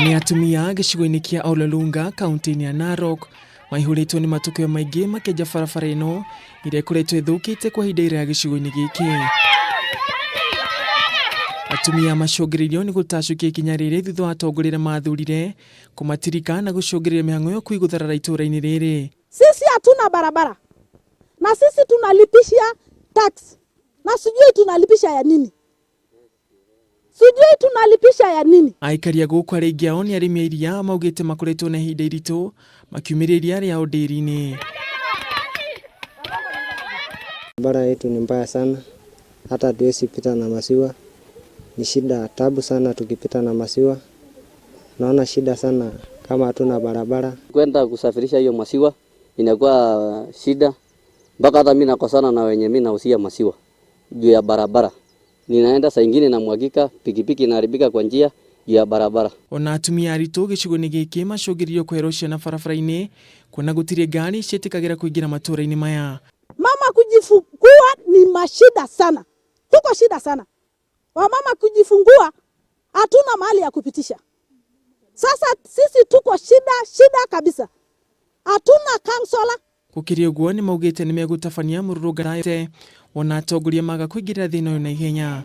Nĩ atumia gĩcigo-inĩ kĩa Ololunga kaunti-inĩ ya Narok maihũrĩtwo nĩ matũkũya maingĩ makĩenja barabara ĩno ĩrĩa ĩkoretwo ĩthũkĩte kwa ihinda iraya gĩcigo-inĩ gĩkĩ. Atumia macũngĩrĩirio nĩ gũtacũkia ikinya rĩrĩ thutha wa atongoria arĩa mathurire kũmatirika na gũcũngĩrĩria mĩhang'o ĩyo kwĩgũtharara itũũra-inĩ rĩrĩ. Sisi hatuna barabara na sisi tunalipisha tax na sijui tunalipisha ya nini, sijui tunalipisha ya nini. Aikari a gũkũ arĩa aingĩ ao nĩ arĩmi a iria maugĩte makoretwo na ihinda iritũ makiumĩria iria rĩao ndĩri-inĩ. Barabara yetu ni mbaya sana, hata hatuwezi pita na maziwa. Ni shida tabu sana tukipita na maziwa. Naona shida sana kama hatuna barabara. Kwenda kusafirisha hiyo maziwa inakuwa shida, mpaka hata mimi nakosana na wenye mimi nauzia maziwa juu ya barabara. Ninaenda saa ingine namwagika, pikipiki inaharibika kwa njia juu ya barabara. Ona atumia aritũ gĩcigo-inĩ gĩkĩ macũngĩrĩirio kweherwo ciana barabara-inĩ kuona gũtirĩ ngari ciĩtĩkagĩra kũingĩra matũũra-inĩ maya. Mama kujifungua ni mashida sana, tuko shida sana. Wamama kujifungua hatuna mahali ya kupitisha. Sasa sisi tuko shida shida kabisa, hatuna councillor. Gũkĩrĩ ũguo nĩ maugĩte nĩ megũtabania mũrũrũngano wona atongoria maga kũingĩrĩra thĩna ũyũ na ihenya.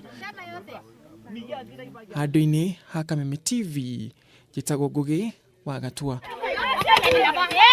Handũ-inĩ ha Kameme TV, njĩtagwo Ngũgĩ wa Gatua.